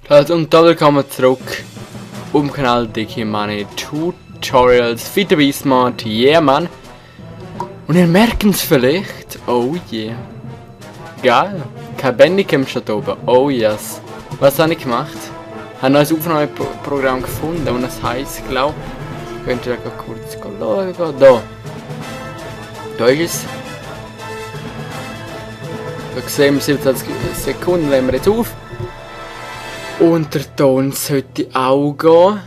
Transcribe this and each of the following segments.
Also, und da willkommen zurück auf dem Kanal Dicky Money Tutorials für den Smart, yeah man. Und ihr merkt es vielleicht, oh yeah. Geil, kein Bandicam steht oben, oh yes. Was habe ich gemacht? Ich habe ein neues Aufnahmeprogramm gefunden und das heisst, glaube ich, könnt ihr kurz schauen, da ist es. Da sehen wir 27 Sekunden, nehmen wir jetzt auf. Und der Ton sollte auch gehen.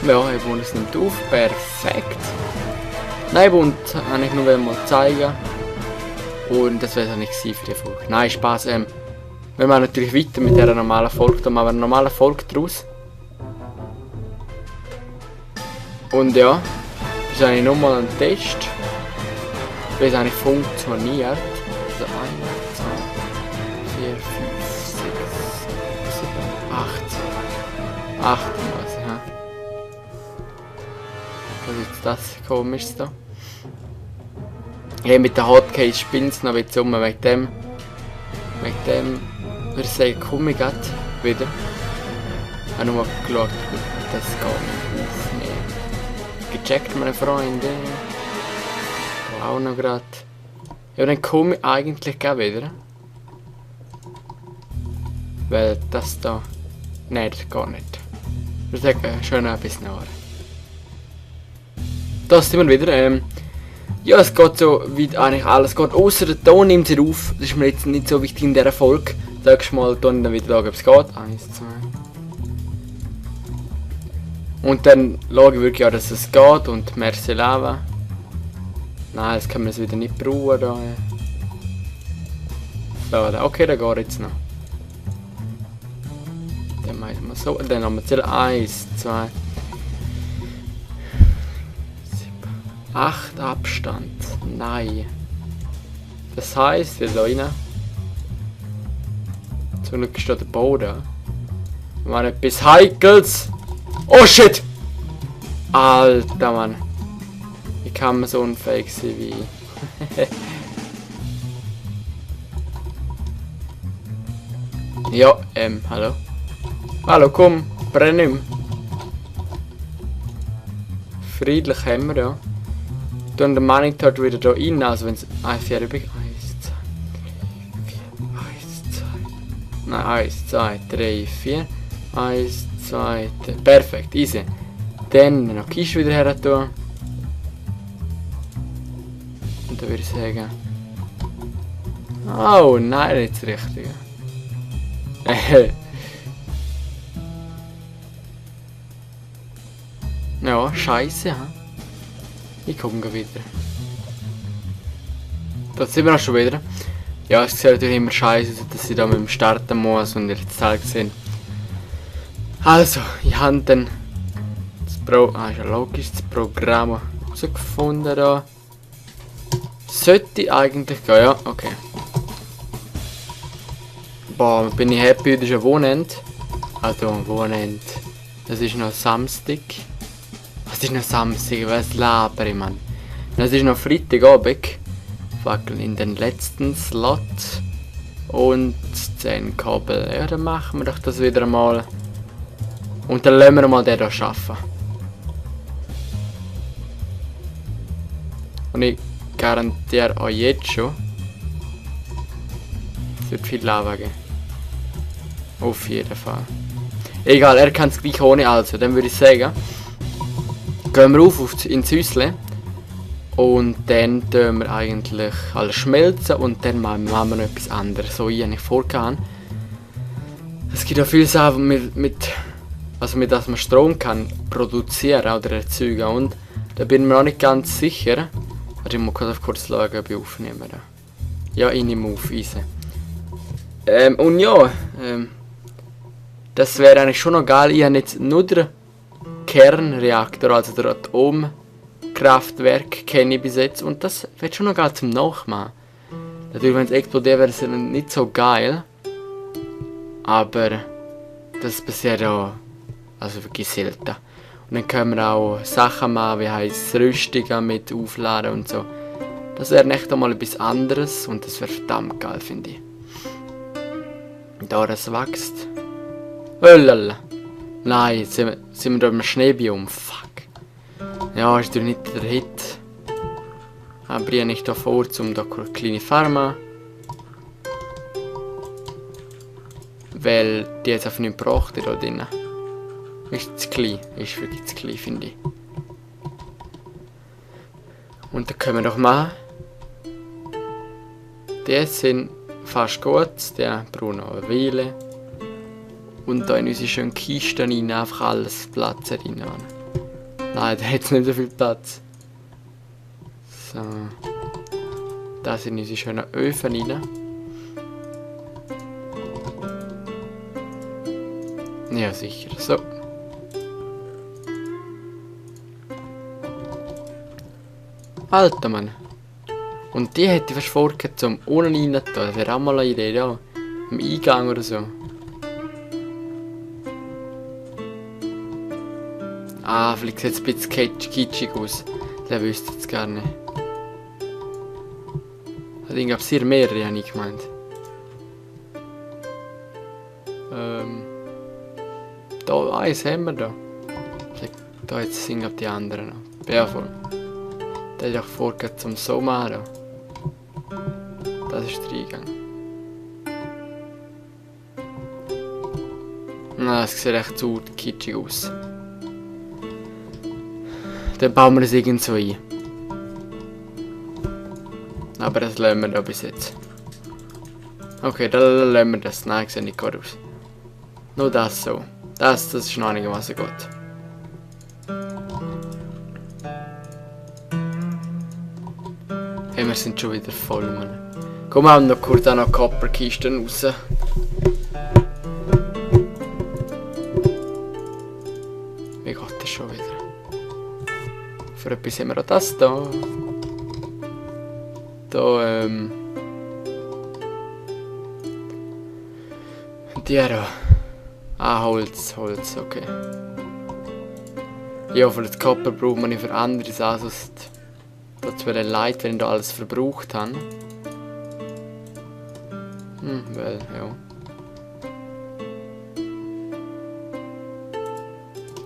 Ja, ich wohne es nimmt auf. Perfekt. Nein, und habe ich nur mal zeigen. Und das wäre es nicht für die Folge. Nein, Spaß. Wir machen natürlich weiter mit dieser normalen Folge. Da machen wir eine normale Folge draus. Und ja, das ist eigentlich nochmal ein Test. Wie es eigentlich funktioniert. Also 1, 2, 4, 5, 6, 7, 8. 8 was, ja. Was ist jetzt das komisches da? Ja, mit den Hotkeys spinnt es noch ein bisschen um, wegen dem würde ich sagen, komme ich grad wieder. Ich habe nur mal geschaut, das geht nicht aufnehmen. Gecheckt, meine Freunde. Auch noch grad. Ja, dann komme ich eigentlich gleich wieder. Weil das da... Nein, das geht nicht. Ich würde sagen, schon ein bisschen näher. Da sind wir wieder. Ja, es geht so, wie eigentlich alles geht. Außer der Ton nimmt sich auf. Das ist mir jetzt nicht so wichtig in dieser Folge. Sagst du mal, dann wieder schauen, ob es geht. 1, 2. Und dann schaue ich wirklich auch, dass es geht. Und merci Lava. Nein, jetzt können wir es wieder nicht brauchen. Da. Okay, da geht jetzt noch. Dann machen wir so. Dann haben wir zählen. 1, 2. 8 Abstand. Nein. Das heisst, wir rein. Zum Glück steht der Boden. Wir machen etwas Heikles. Oh shit! Alter Mann. Wie kann man so unfähig sein wie... Ja, hallo. Hallo, komm, brenn ihm. Friedlich haben wir, ja. Dann der Monitor wieder da rein, also wenn es 1, 4, 1, 2, 4, 1, 2, nein, 1, 2, 3, 4, 1, 2, 3, perfekt, easy. Dann noch Kiste wieder her tun. Und dann würde ich sagen... Oh nein, nicht das Richtige. Ja, scheiße, ha? Ich komme wieder. Da sind wir auch schon wieder. Ja, es sieht natürlich immer scheiße aus, dass ich da mit dem starten muss und ihr jetzt halt gesehen. Also, ich habe dann ist ja logisch, das Programm herausgefunden da. Sollte eigentlich gehen, ja, okay. Boah, bin ich happy, das ist ein Wochenende. Also ein Wochenende. Das ist noch Samstag. Was ist noch Samstag? Was laber ich, Mann? Das ist noch Freitagabend. Fackeln in den letzten Slot. Und 10 Kabel. Ja, dann machen wir doch das wieder einmal. Und dann lassen wir mal den hier arbeiten. Und ich garantiere euch jetzt schon, es wird viel Lava geben. Auf jeden Fall. Egal, er kann es gleich ohne, also dann würde ich sagen, gehen wir ins Häusle und dann tun wir eigentlich alles schmelzen und dann machen wir noch etwas anderes, so wie ich vorgehabt. Es gibt auch viele Sachen mit dass man Strom kann produzieren oder erzeugen und da bin ich mir auch nicht ganz sicher. Also ich muss kurz schauen, ob ich aufnehme. Ja, ich nehme auf, easy. Und ja, das wäre eigentlich schon noch geil. Ich habe jetzt nur den Kernreaktor, also der Atomkraftwerk, kenne ich bis jetzt. Und das wäre schon noch geil zum Nachmachen. Natürlich, wenn es explodiert, wäre es nicht so geil. Aber das ist bisher ja also wirklich selten. Und dann können wir auch Sachen machen, wie heisst Rüstungen mit aufladen und so. Das wäre echt einmal etwas anderes und das wäre verdammt geil, finde ich. Da das wächst. Oh lala. Nein, jetzt sind wir da im Schneebiom. Fuck. Ja, ist natürlich nicht der Hit. Aber ich habe nicht da vor, um da eine kleine Farm. Weil die jetzt einfach nicht gebraucht da drin. Ist zu klein. Ist wirklich zu klein, finde ich. Und dann können wir doch machen. Die sind fast gut. Die brauchen noch eine Weile. Und da in unsere schönen Kisten rein einfach alles Platz rein. Nein, da hat es nicht so viel Platz. So. Da sind unsere schönen Öfen rein. Ja, sicher. So. Alter Mann. Und die hätte ich fast vorgehabt, zum unten rein zu tun. Das wäre auch mal eine Idee, ja. Im Eingang oder so. Ah, vielleicht sieht es ein bisschen kitschig aus. Der wüsste jetzt gar nicht. Ich glaube, sehr mehrere, habe ich gemeint. Da, eins haben wir da. Da jetzt sind glaube die anderen noch. Ja, voll. Der hat auch vorgehabt zum so machen. Das ist der Eingang. Na, es sieht echt zu kitschig aus. Dann bauen wir es irgend so ein. Aber das lassen wir da bis jetzt. Okay, dann lassen wir das. Nein, sieht nicht gut aus. Nur das so. Das ist noch einigermaßen gut. Hey, wir sind schon wieder voll, Mann. Komm, wir haben noch kurz auch noch Copper-Kisten raus. Wie geht das schon wieder? Für etwas haben wir auch das da. Da, die da. Ah, Holz, okay. Ja, für das Copper braucht man nicht für andere Sachen, sonst das wäre leid, wenn ich da alles verbraucht habe. Weil, ja.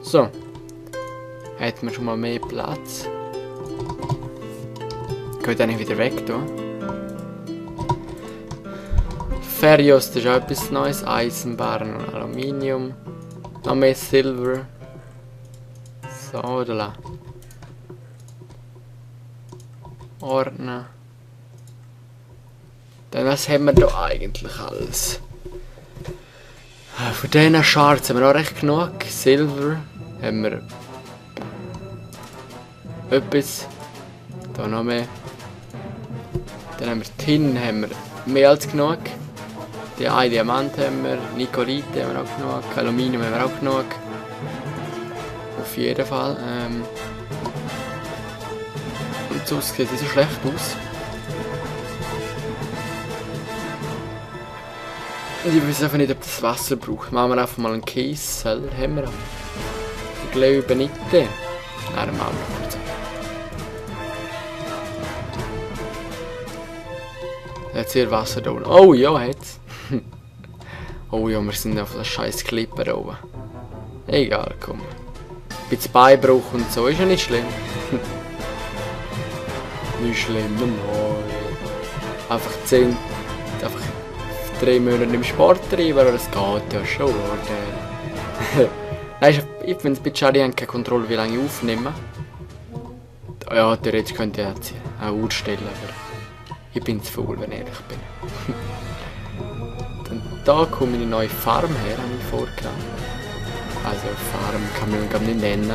So. Hätten wir schon mal mehr Platz. Geht eigentlich wieder weg hier. Ferrios, das ist auch etwas Neues. Eisenbahn und Aluminium. Noch mehr Silber. So, da. Ordner. Dann was haben wir da eigentlich alles? Von diesen Shards haben wir auch recht genug. Silber haben wir etwas. Da noch mehr. Dann haben wir Tin, haben wir mehr als genug. Die einen Diamant haben wir, Nikolite haben wir auch genug, Aluminium haben wir auch genug. Auf jeden Fall. Und sonst sieht es so schlecht aus. Und ich weiß einfach nicht, ob das Wasser braucht. Machen wir einfach mal einen Kessel. Haben wir auch. Ich glaube nicht. Nein, dann machen wir kurz. Jetzt hier Wasser da oben. Oh ja, jetzt. Oh ja, wir sind auf der scheiß Klippe da oben. Egal, komm. Ein bisschen Beinbruch und so ist ja nicht schlimm. Nicht schlimm, normal. Einfach 3 Monate im Sport treiben, aber das geht ja schon. Nein, ich finde es ein bisschen schade, ich habe keine Kontrolle, wie lange ich aufnehme. Ja, theoretisch könnte ich jetzt eine Uhr stellen, aber ich bin zu faul, wenn ich ehrlich bin. Dann da kommt meine neue Farm her, habe ich vorgenommen. Also Farm kann man gar nicht nennen.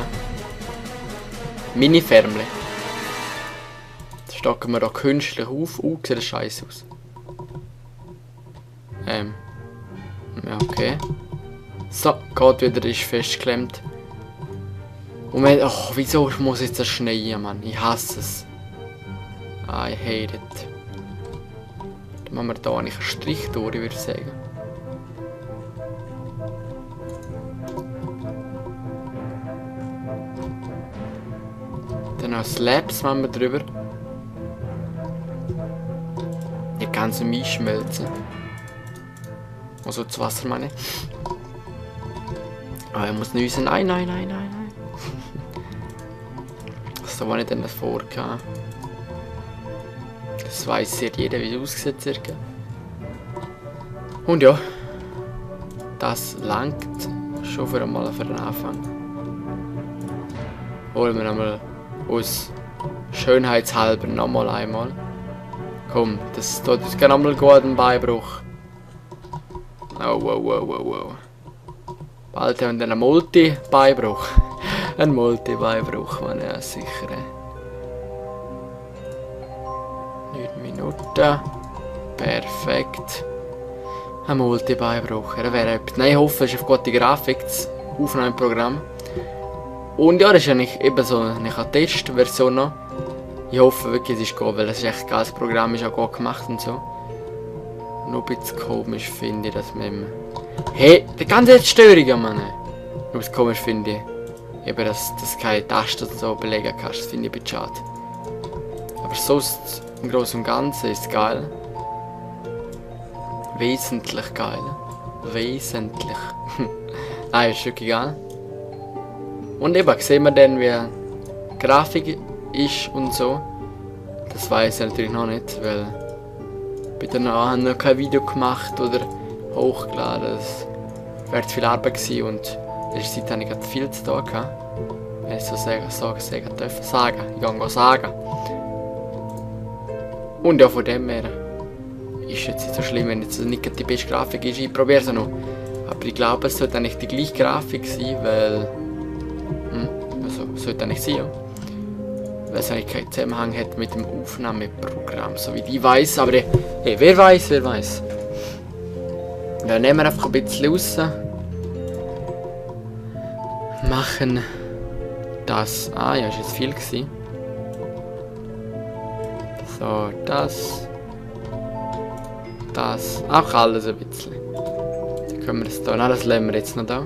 Mini-Färmle. Jetzt stocken wir da künstlich auf. Sieht das scheiße aus. Ja, okay. So, geht wieder, ist festgeklemmt. Und wir, oh, wieso muss jetzt das schneien, Mann? Ich hasse es. I hate it. Dann machen wir da eigentlich einen Strich durch, ich würde sagen. Genau, Slabs machen wir drüber. Die ganze Milchschmelze. Also das Wasser meine. Aber er muss nüsen. Nein. So war ich denn das vorgehabt. Das weiss ja jeder, wie es aussieht circa. Und ja. Das langt schon für den Anfang. Holen wir nochmal aus Schönheitshalber nochmal einmal. Komm, das tut uns gerne nochmal gut, ein Beinbruch. Wow. Bald haben wir dann einen Multi-Beinbruch. Ein Multi-Beinbruch, man, ja sicher. 9 Minuten. Perfekt. Ein Multi-Beinbruch. Ja, wäre etwas. Nein, ich hoffe, es ist auf gute Grafik, das Aufnahmeprogramm. Und ja, das ist eigentlich eben so eine Testversion noch. Ich hoffe wirklich, es ist gut, weil es ist echt ein geiles Programm, ist auch gut gemacht und so. Nur ein bisschen komisch finde ich, dass man immer... Hey, die ganze Störung, Mann! Nur ein bisschen komisch finde ich. Eben, dass du keine Tasten so belegen kannst, das finde ich ein bisschen schade. Aber sonst, im Großen und Ganzen ist es geil. Wesentlich geil. Wesentlich. Nein, ist wirklich geil. Und eben sehen wir dann, wie die Grafik ist und so. Das weiß ich natürlich noch nicht, weil bei danach habe ich noch kein Video gemacht oder hochgeladen. Das wäre zu viel Arbeit gewesen und in der Zeit habe ich gerade viel zu tun gehabt. Wenn ich so sagen dürfen. Ich kann sagen. Und ja, von dem her ist jetzt nicht so schlimm, wenn jetzt nicht die beste Grafik ist. Ich probiere es noch. Aber ich glaube, es sollte eigentlich die gleiche Grafik sein, weil... Also, sollte eigentlich sein, ja. Weil es eigentlich keinen Zusammenhang hat mit dem Aufnahmeprogramm, so wie ich weiß. Aber hey, wer weiß. Dann nehmen wir einfach ein bisschen raus. Machen das. Ah ja, ist jetzt viel gewesen. So, das. Auch alles ein bisschen. Dann können wir das da. Nein, das lassen wir jetzt noch da.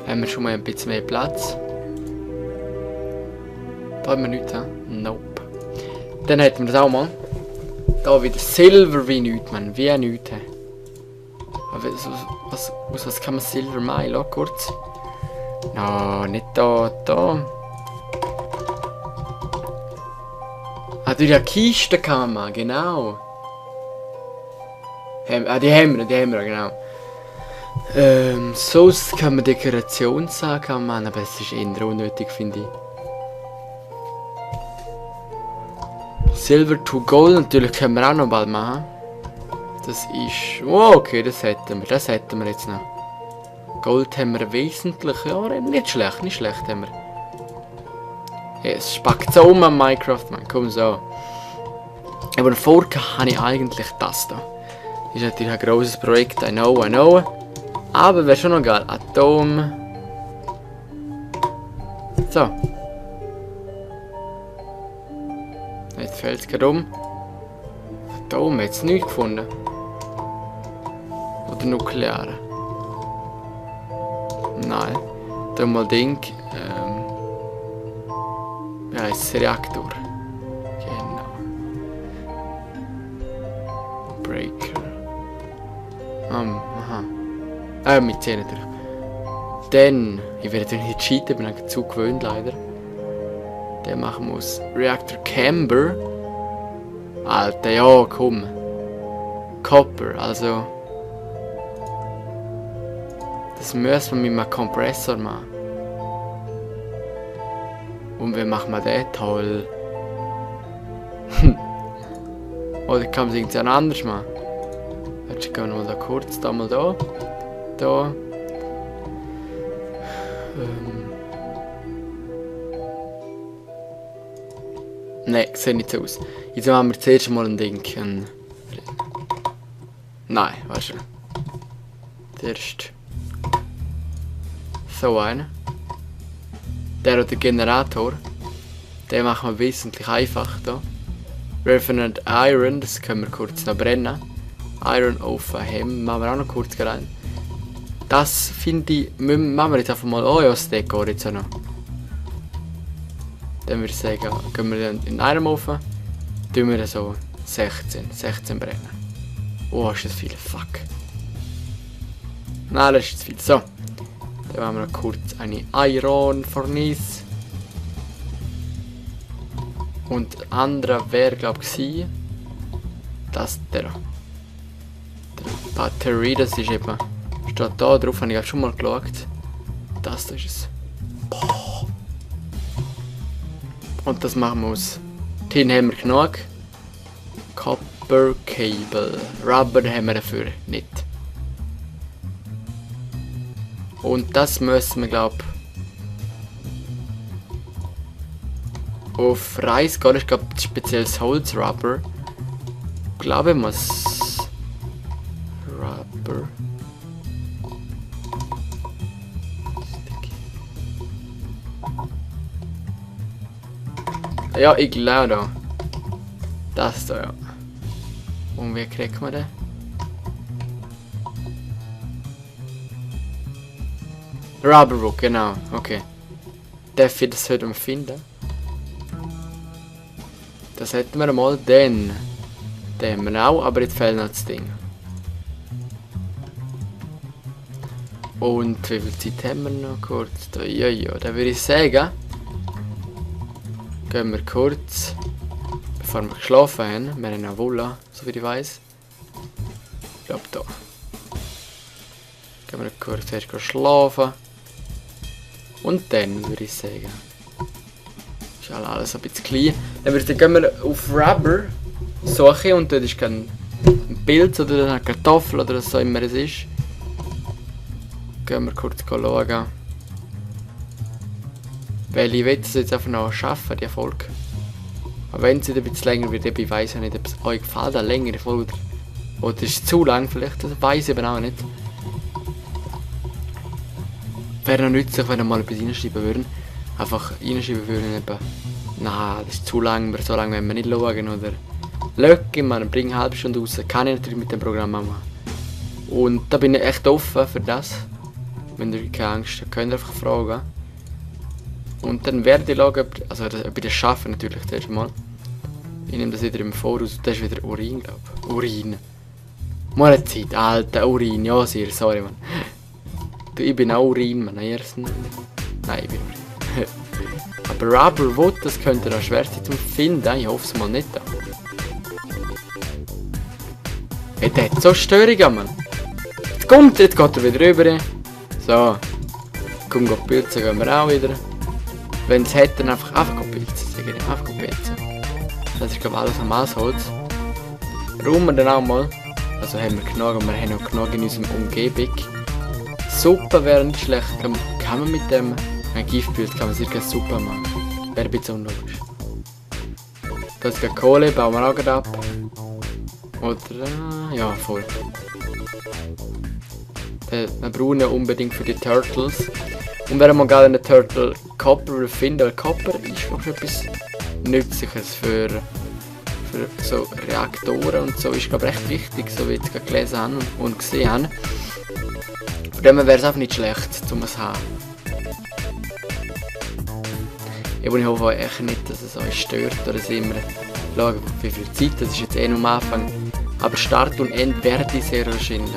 Haben wir schon mal ein bisschen mehr Platz. Da haben wir nichts, Nope. Dann hätten wir das auch mal. Da wieder Silver wie nichts, man. Wie nichts. Aber aus was kann man Silver machen? Lass kurz. No, nicht da. Ah, durch die Kiste kann man machen, genau. Die haben wir, genau. Sonst kann man Dekorationssachen machen, aber es ist eher unnötig, finde ich. Silver to Gold natürlich können wir auch noch bald machen. Das ist... Oh, okay, das hätten wir jetzt noch. Gold haben wir wesentlich... Ja, nicht schlecht haben wir. Ja, es spackt so an Minecraft, man. Komm so. Aber vorher habe ich eigentlich das da. Das ist natürlich ein grosses Projekt, I know. Aber wäre schon noch geil. Atom. So. Jetzt fällt es gerade um. Atom hat es nichts gefunden. Oder nukleare. Nein. Da mal Ding. Ja, ist Reaktor. Genau. Breaker. Aha. Mit 10 natürlich. Dann, ich werde natürlich nicht cheaten, bin ich zu gewöhnt leider. Den machen wir aus Reactor Camber. Alter, ja, komm. Copper, also. Das müssen wir mit einem Kompressor machen. Und wie machen wir den? Toll. Oder kann man es irgendwie anders machen? Jetzt gehen wir mal da kurz, da mal da. Da. Nein, sieht nicht so aus. Jetzt machen wir zuerst mal ein Ding. Nein, weißt du. Zuerst. So einen. Der oder der Generator. Den machen wir wesentlich einfacher. Revenant Iron, das können wir kurz noch brennen. Iron Oven Hem, machen wir auch noch kurz rein. Das finde ich, machen wir jetzt einfach mal. Oh ja, das Dekor jetzt auch noch. Dann würde ich sagen, gehen wir dann in einem Ofen, tun wir so 16 brennen. Oh, ist das viel, fuck. Nein, das ist zu viel. So, dann machen wir noch kurz eine Iron Furnace. Und der andere wäre, glaube ich, das der Batterie, das ist eben, steht da drauf, habe ich schon mal geschaut. Das ist es. Boah. Und das machen wir aus Tin haben wir genug. Copper Cable. Rubber haben wir dafür nicht. Und das müssen wir, glaube ich, auf Reis gehen. Ich glaube, spezielles Holzrubber. Ich glaube, ich muss Rubber. Ja, ich glaube da. Das da, ja. Und wie kriegt man den? Rubberwood, genau. Okay. Darf ich das heute mal finden? Das hätten wir mal. Den haben wir auch, aber jetzt fehlt noch das Ding. Und wie viel Zeit haben wir noch kurz? Ja, da würde ich sagen, gehen wir kurz, bevor wir geschlafen haben. Wir haben eine Villa, so wie ich weiss. Ich glaube da. Gehen wir kurz erst schlafen. Und dann würde ich sagen, ist alles ein bisschen klein. Dann gehen wir auf Rubber suchen und dort ist kein Pilz oder eine Kartoffel oder was auch immer es ist. Gehen wir kurz schauen. Weil ich will das jetzt einfach noch schaffen, die Folge. Aber wenn es ein bisschen länger wird, ich weiß ja nicht, ob es euch gefällt, eine längere Folge. Oder ist es zu lang vielleicht, das weiß ich eben auch nicht. Wäre noch nützlich, wenn ihr mal etwas reinschreiben würden. Einfach reinschreiben würden, eben, nein, das ist zu lang, so lange wenn wir nicht schauen, oder löcken, man bringt eine halbe Stunde raus, kann ich natürlich mit dem Programm machen. Und da bin ich echt offen für das. Wenn ihr keine Angst habt, könnt ihr einfach fragen. Und dann werde ich schauen, ob ich das schaffe natürlich zuerst mal. Ich nehme das wieder im Voraus, das ist wieder Urin, glaube ich. Urin. Mal eine Zeit, alter Urin, ja sehr, sorry man. Du, ich bin auch Urin, man, erstens. Nein, ich bin Urin. Aber Rubberwood, das könnte auch schwer sein zu finden, ich hoffe es mal nicht. Hey, der hat so Störungen, Mann. Jetzt geht er wieder rüber. So. Komm, pilzen gehen wir auch wieder. Wenn es hat, dann einfach pilzen. Einfach pilzen. Das ist, glaube ich, alles am Maßholz. Räumen wir dann auch mal. Also haben wir genug und wir haben auch genug in unserer Umgebung. Suppe wäre nicht schlecht. Kann man mit dem Giftpilz kann man sicher Suppe machen. Wäre ein bisschen unlogisch. Das ist die Kohle, bauen wir auch gerade ab. Oder, ja, voll. Wir brauchen ja unbedingt für die Turtles. Und wenn man gerade einen Turtle Copper findet, weil Copper ist auch etwas Nützliches für so Reaktoren und so, ist glaube ich recht wichtig, so wie ich es gelesen habe und gesehen habe. Von dem wäre es auch nicht schlecht, um es zu haben. Ich hoffe echt nicht, dass es euch stört oder es immer schauen, wie viel Zeit, das ist jetzt eh noch am Anfang. Aber Start und End werde ich sehr wahrscheinlich.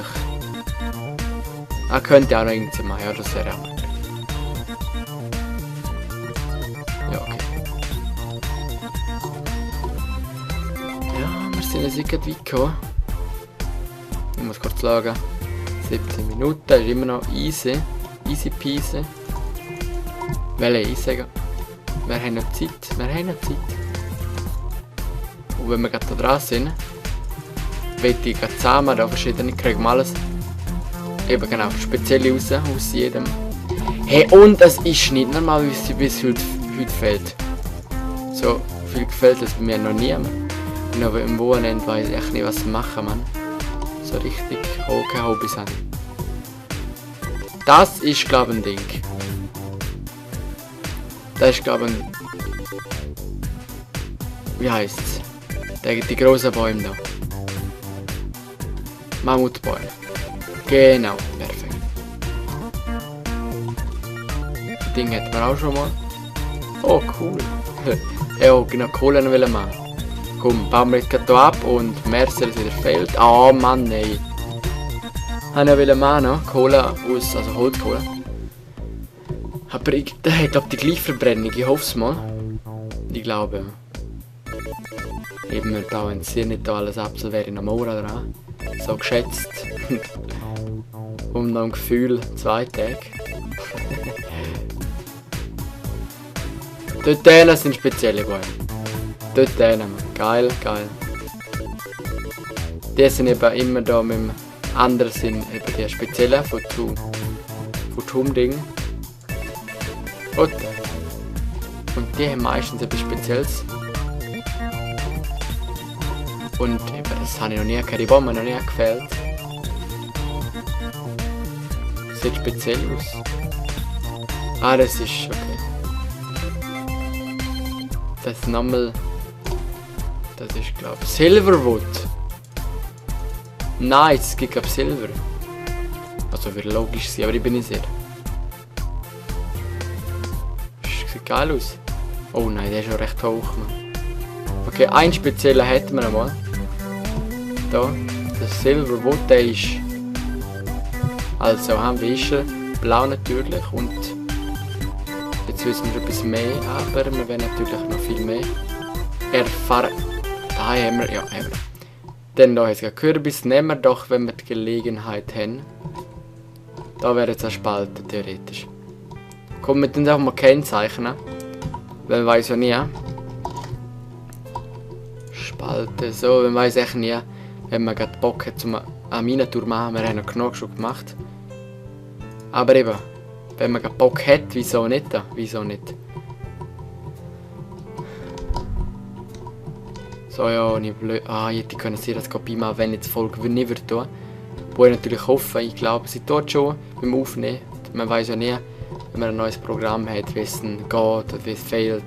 Könnte auch noch irgendwie machen, ja, das wäre auch möglich. Ja, okay. Ja, wir sind jetzt nicht weit gekommen. Ich muss kurz schauen. 17 Minuten, ist immer noch easy. Easy peasy. Welche ich sagen? Wir haben noch Zeit. Und wenn wir gerade da dran sind, will ich gerade zusammen da verschiedene, kriegen wir alles. Eben genau, speziell raus aus jedem. Hey, und es ist nicht normal, wie es heute fällt. So viel gefällt es mir noch niemand. Und aber im Wochenende weiß ich echt nicht, was machen, man. So richtig keine Hobbys haben. Das ist, glaube ich, ein Ding. Das ist, glaube ich, ein... Wie heisst es? Die grossen Bäume da. Mammutbäume. Genau, perfekt. Das Ding hätten wir auch schon mal. Oh, cool. Ja, genau, Kohle noch machen. Komm, bauen wir jetzt gerade hier ab und Mercedes wieder fehlt. Ah, Mann, nein. Habe ich machen, no? Kohle aus, also Holzkohle. Aber ich glaube, die gleiche Verbrennung, ich hoffe es mal. Ich glaube, ja. Eben, wir bauen jetzt hier nicht alles ab, so wäre ich noch Mora dran. So geschätzt. Und noch ein Gefühl, 2 Tage. Dort sind spezielle Bäume. Dort geil, geil. Die sind eben immer da mit dem anderen sind eben die speziellen von Tum-Ding. Und die haben meistens etwas Spezielles. Und eben, das habe ich noch nie gehört, die Bäume noch nie gefällt. Sieht speziell aus. Ah, das ist okay. Das ist nochmal. Das ist glaube ich Silverwood. Nice, es gibt glaube Silber. Also wird logisch sein, aber ich bin nicht sicher. Sieht geil aus. Oh nein, der ist schon recht hoch. Man. Okay, einen speziellen hätten wir einmal. Da, das Silverwood, der ist. Also haben wir ist er. Blau natürlich und jetzt wissen wir etwas mehr, aber wir werden natürlich noch viel mehr erfahren. Da haben wir, ja, haben wir. Dann da jetzt Kürbis, nehmen wir doch, wenn wir die Gelegenheit haben. Da wäre jetzt ein Spalten, theoretisch. Kommen wir dann einfach mal kennzeichnen, weil man weiß ja nie. Spalten, so, man weiß echt nie, wenn man gerade Bock hat, eine Minentour machen, wir haben noch genug schon gemacht. Aber eben, wenn man Bock hat, wieso nicht? Wieso nicht? So, ja, nicht blöd. Ah, ich hätte können sehen, dass Kopie mal, wenn jetzt die Folge nicht wird tun. Wo ich natürlich hoffe, ich glaube, sie tut schon beim Aufnehmen. Man weiß ja nie, wenn man ein neues Programm hat, wie es geht oder wie es fehlt.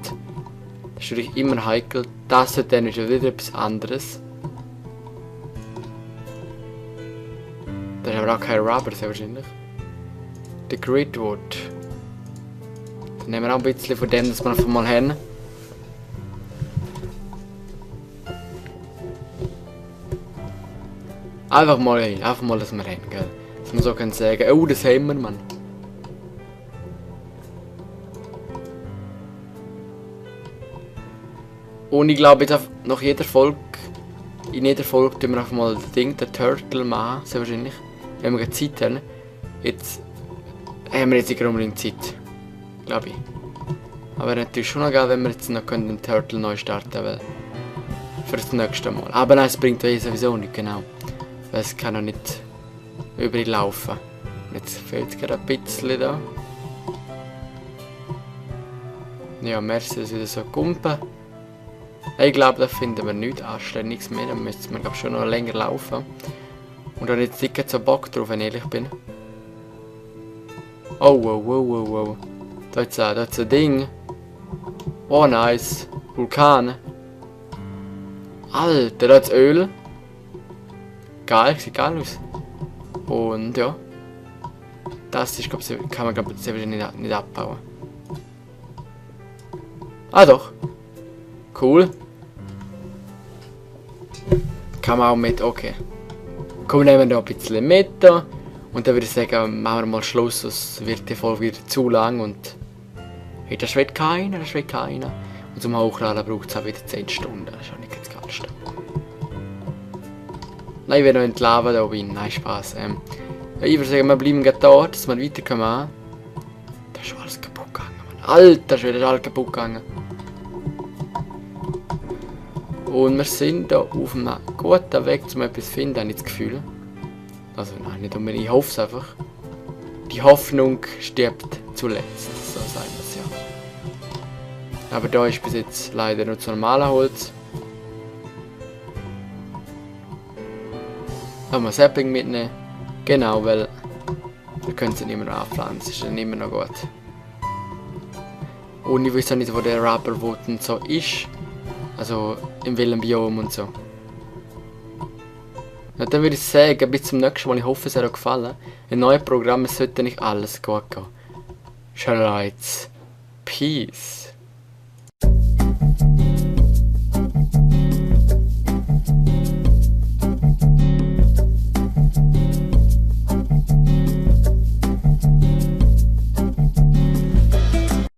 Das ist natürlich immer heikel. Das ist dann schon wieder etwas anderes. Da ist aber auch kein Rubber, sehr wahrscheinlich. Der Gridwood. Dann nehmen wir auch ein bisschen von dem, dass wir einfach mal haben. Einfach mal, dass wir haben, gell. Dass wir so können sagen, oh, das haben wir, Mann. Und ich glaube, jetzt nach jeder Folge, in jeder Folge tun wir einfach mal das Ding, den Turtle machen, sehr wahrscheinlich. Wenn wir Zeit haben. Jetzt haben wir jetzt nicht unbedingt Zeit, glaube ich. Aber natürlich schon noch geil, wenn wir jetzt noch den Turtle neu starten können. Für das nächste Mal. Aber nein, es bringt euch sowieso nicht, genau. Weil es kann noch nicht überall laufen. Jetzt fehlt es gerade ein bisschen da. Ja, Mercedes wieder so Kumpen. Ich glaube, da finden wir nichts Anständiges mehr. Da müsste man glaub, schon noch länger laufen. Und da habe ich jetzt nicht so Bock drauf, wenn ich ehrlich bin. Oh, wow. Da ist ein Ding. Oh, nice. Vulkan. Alter, da ist Öl. Geil, sieht geil aus. Und ja. Das ist, glaub, kann man glaube ich nicht abbauen. Ah doch. Cool. Kann man auch mit, okay. Komm, nehmen wir noch ein bisschen mit da. Und dann würde ich sagen, machen wir mal Schluss, sonst wird die Folge wieder zu lang und hey, das will keiner. Und zum Hochladen braucht es auch wieder 10 Stunden, das ist auch nicht das Geilste. Nein, ich werde noch entladen da oben, nein, Spaß. Ich würde sagen, wir bleiben gerade da, dass wir weiterkommen. Da ist schon alles kaputt gegangen, Mann. Alter, ist wieder alles kaputt gegangen. Und wir sind da auf einem guten Weg, um etwas zu finden, habe ich das Gefühl. Also nein, nicht unbedingt, ich hoffe es einfach. Die Hoffnung stirbt zuletzt, so sagen wir es ja. Aber da ist bis jetzt leider nur das normale Holz. Da haben wir Sappling mitnehmen. Genau, weil wir können sie nicht mehr anpflanzen, das ist dann immer noch gut. Und ich weiß auch nicht, wo der Rubberwood und so ist. Also in welchem Biom und so. Ja, dann würde ich sagen, bis zum nächsten Mal. Ich hoffe, es hat euch gefallen. Ein neues Programm, es sollte nicht alles gut gehen. Schau jetzt. Peace.